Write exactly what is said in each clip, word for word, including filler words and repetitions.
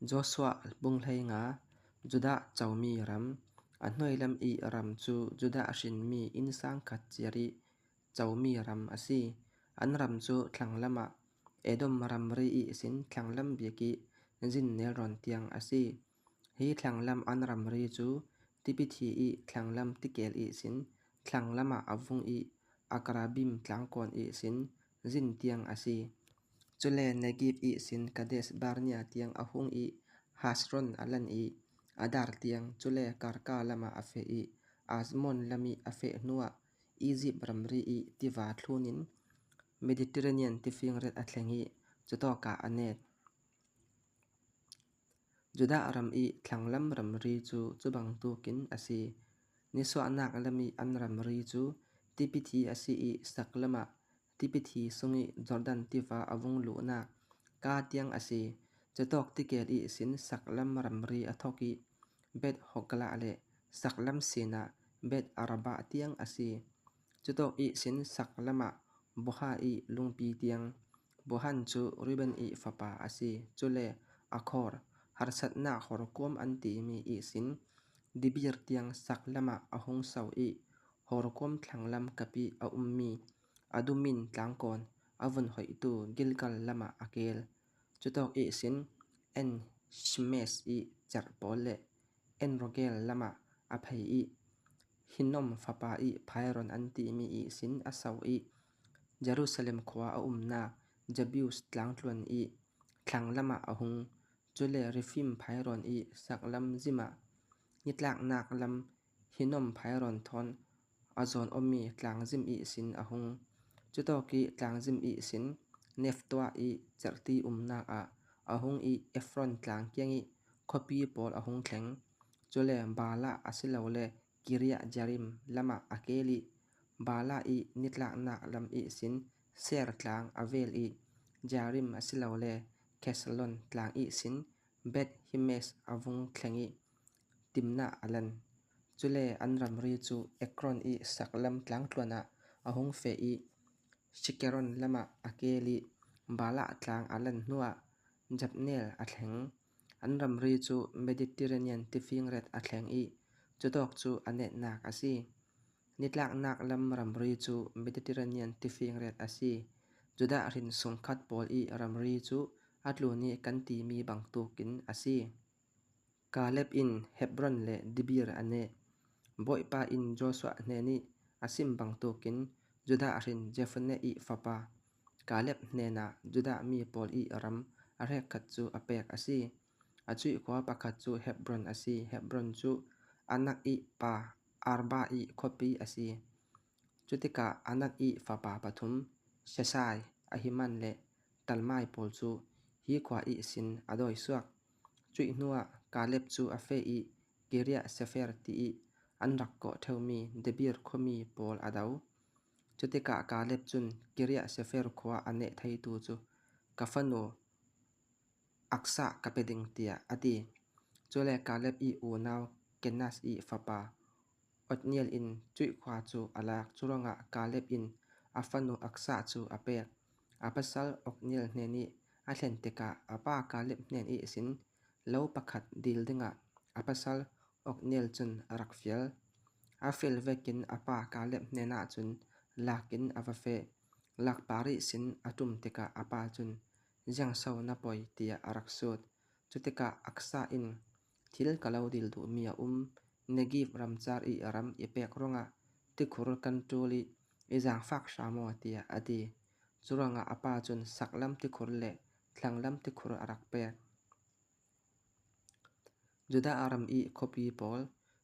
Joshua bung hleinga. Judah chomi ram. A hnuoi lam i ram chu Judah hrin mi insang khat chiari chomi ram a si. An ram chu thlang lama Edom ramri i sin thlang lam biaki Zin nelron tiang a si. Hi thlang lam an ramri chu Tipithi i thlang lam tikel i sin thlang lama a vung i Akrabim tlangkon i sin Zin tiang a si. Chule Negib i sin Kades Barnia tiang a hung i Hasron a lan i Adar tiang chule Karka lama a fe i Azmon lami a fe hnua Egypt ramri i tiva thlunin Mediterranean tifing ret a thleng i chutoka a net. Judah ram i thlang lam ramri chu chubang tukin a si. Nisuahnak lam i an ramri chu Tipithi a si i sak lama Tipithi sung i Jordan tiva a vung luhna ka tiang a si. Chutok tikel i sin sak lam ramri a thok i Bet Hogla le sak lam sina Bet Araba tiang a si. Chutok i sin sak lama Boha i lungpi tiang. Bohan chu Ruben i fapa a si. Chule Akhor, harsatna horkuam an timi i sin Dibir tiang sak lama a hung sau i horkuam thlang lam kapi a ummi Adumin tlangkon a vun hoihtu Gilgal lama a kel. Chutok i sin En Shimes i cher pawl le En Rogel lama a phei i Hinnom fapa i Phairon an timi i sin a sau i Jerusalem khua a umna Jebus tlangtluan i thlang lama a hung. Chule Rifim Phairon i sak lam zima nitlaknak lam Hinnom Phairon thon a zon omi tlangzim i sin a hung. Chutok i tlangzim i sin Neftoa i cherti umnak ah a hung i Efron tlang kiang i khopi pawl a hung thleng. Chule Bala a si lo le Kiria Jearim lama a kel i Bala i nitlaknak lam i sin Ser tlang a vel i Jearim a si lo le Kesalon tlang i sin Bet Himes a vung thleng i Timna a lan. Chule an ramri chu Ekron i sak lam tlangtluan ah a hung fe i Shikeron lama a kel i Bala tlang a lan hnuah Jabnel a thleng. An ramri chu Mediterranean tifing ret a thleng i chutok chu a netnak a si. Nitlaknak lam ramri chu Mediterranean tifing ret a si. Judah hrin sungkhat pawl i ramri chu a tlun i kan timi bang tukin a si. Kaleb in Hebron le Dibir a ne. Boipa in Joshua hnen i a sim bang tukin Judah hrin Jephunne i fapa Kaleb hnena Judah mi pawl i ram a rek khat chu a pek a si. A chuih khua pakhat chu Hebron a si. Hebron chu Anak i pa Arba i khopi a si. Chutika Anak i fapa pathum Sheshai, Ahiman le Talmai pawl chu hi khua i sin a dawi suak. Chuih hnuah Kaleb chu a fe i Kiria Sefer ti i an rak koh theu mi Debir khuami pawl a dau. Chutika Kaleb chun Kiria Sefer khua a neh theitu chu ka fanu Aksa ka pe ding tia a ti. Chule Kaleb i unau Kenas i fapa Otniel in chuih khua chu a lak. Churuangah Kaleb in a fanu Aksa chu a pek. A pasal Otniel hnen i a thlen tikah a pa Kaleb hnen i sin lo pakhat dil dingah a pasal Otniel chun a rak fial. A fial vekin a pa Kaleb hnenah chun lakin a va feh. Lak pari sin a tum tikah a pa chun ziangso na poi tia a rak sut. Chutikah Aksa in thil ka lo dil duh mi a um, Negib ramchar i ram i pek ruangah tikhur kan tul i i zangfak hra maw tia a ti. Churuangah a pa chun saklam tikhur le thlanglam tikhur a rak pek. Judah ram i khuapi pawl.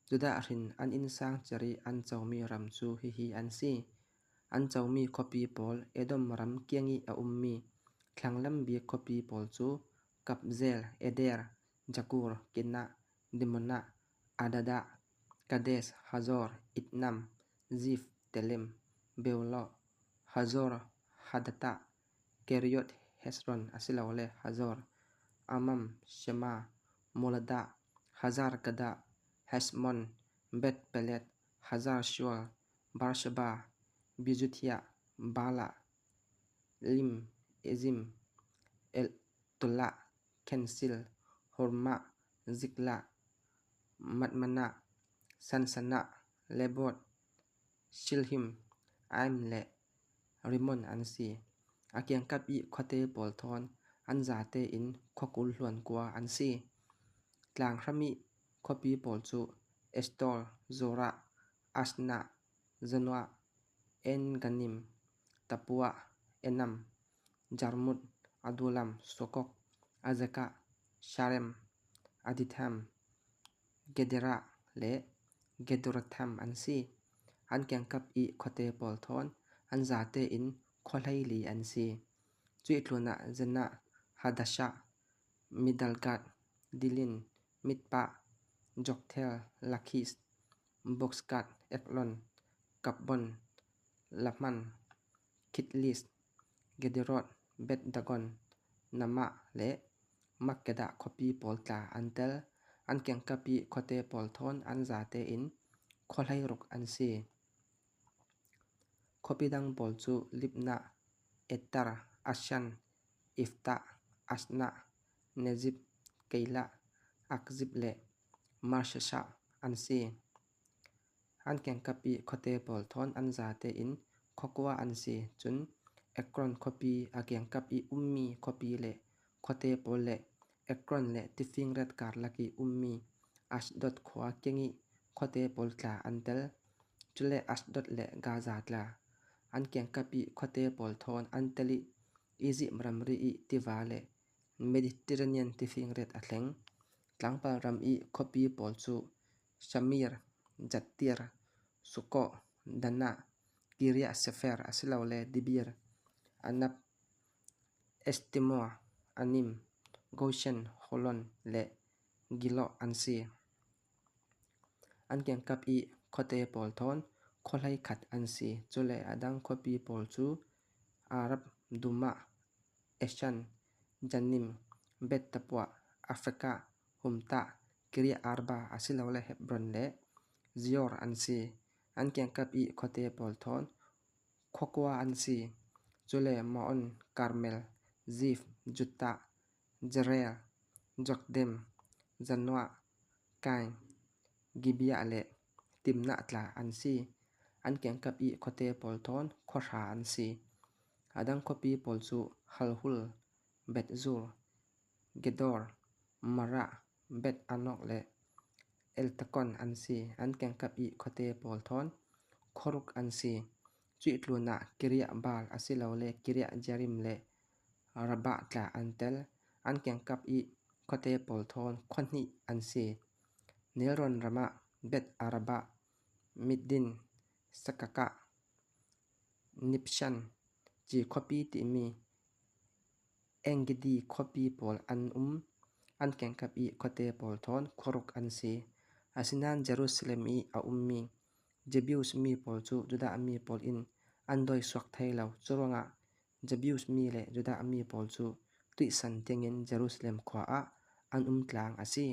Judah hrin an insang chari an chomi ram chu hihi an si. An chomi khuapi pawl Edom ram kiang i a ummi thlanglam bik khuapi pawl chu Kabzel, Eder, Jakur, Kina, Dimona, Adada, Kades, Hazor, Itnam, Zif, Telem, Beulo, Hazor, Hadata, Keriot, Hesron, a si lo le Hazor, Amam, Shema, Molada, Hazar Gada, Hesmon, Bet Pelet, Hazar Shual, Barsheba, Bizuthia, Bala, Lim, Ezim, El Tola, Kensil, Hormah, Ziklah, Madmanah, Sansannah, Leboth, Silhim, Aim le Rimmon an si. A kiangkap i khuate pawl thawn an zate in khuakul hluan kua an si. Tlanghram i khuapi pawl chu Estaol, Zorah, Ashnah, Zanoah, En-gannim, Tappuah, Enam, Jarmuth, Adullam, Socoh, Azekah, Shaaraim, Adithaim, Gederah le Gederothaim an si. An kiangkap i khuate pawl thawn an zate in khuahleili an si. Chuih tlunah Janah, Hadashah, Middalgath, Diblath, Mizpah, Joktheel, Lachish, Bozkath, Eglon, Gabbon, Lahmah, Kithlish, Gederoth, Beth-dagon, Naamah le Makkedah khuapi pawl tla an tel. An kiangkap i khuate pawl thawn an zate in khuahlei ruk an si. Khuapi dang pawl chu Libnah, Ether, Ashan, Iphtah, Ashnah, Nezib, Keilah, Akzib le Marseshah an si. An kiangkap i khuate pawl thawn an zate in khuakua an si. Chun Ekron khuapi a kiangkap i ummi khuapi le khuate pawl le Ekron le tifing ret kar lak i ummi Ashdod khua kiang i khuate pawl tla an tel. Chule Ashdod le Gaza tla. An kiangkap i khuate pawl thawn an tel i Egypt ramri i tiva le Mediterranean tifing ret a thleng. Tlangpal ram i khuapi pawl chu Shamir, Jattir, Socoh, Dannah, Kiriath-sepher a si lo le Debir, Anab, Eshtemoh, Anim, Goshen, Holon le Giloh an si. An kiangkap i khuate pawl thawn khuahlei khat an si. Chule a dang khuapi pawl chu Arab, Dumah, Eshan, Zanim, Beth-tappuah, Aphekah, Humtah, Kiriath-arba a si lo le Hebron le Zior an si. An kiangkap i khuate pawl thawn khuakua an si. Chule Maon, Karmel, Ziph, Juttah, Jezreel, Jokdeam, Zanoah, Kain, Gibeah le Timnah tla an si. An kiangkap i khuate pawl thawn khuahra an si. A dang khuapi pawl chu Halhul, Beth-zur, Gedor, Marah, Beth-anot le Eltekon an si. An kiangkap i khuate pawl thawn khuaruk an si. Chuih tlunah Kiriath-baal a si lo le Kiriath-jearim le Rabah tla an tel. An kiangkap i khuate pawl thawn khuahnih an si. Nelrawn ramah Beth-arabah, Middin, Sekakah, Nibshan, chi khuapi timi En-gedi khuapi pawl an um. An kiangkap i khuate pawl thawn khuaruk an si. Asinan Jerusalem i a ummi Jebus mi pawl chu Judah mi pawl in an doi suak thei lo. Churuangah Jebus mi le Judah mi pawl chu tuihsan tiangin Jerusalem khua ah an um tlang a si.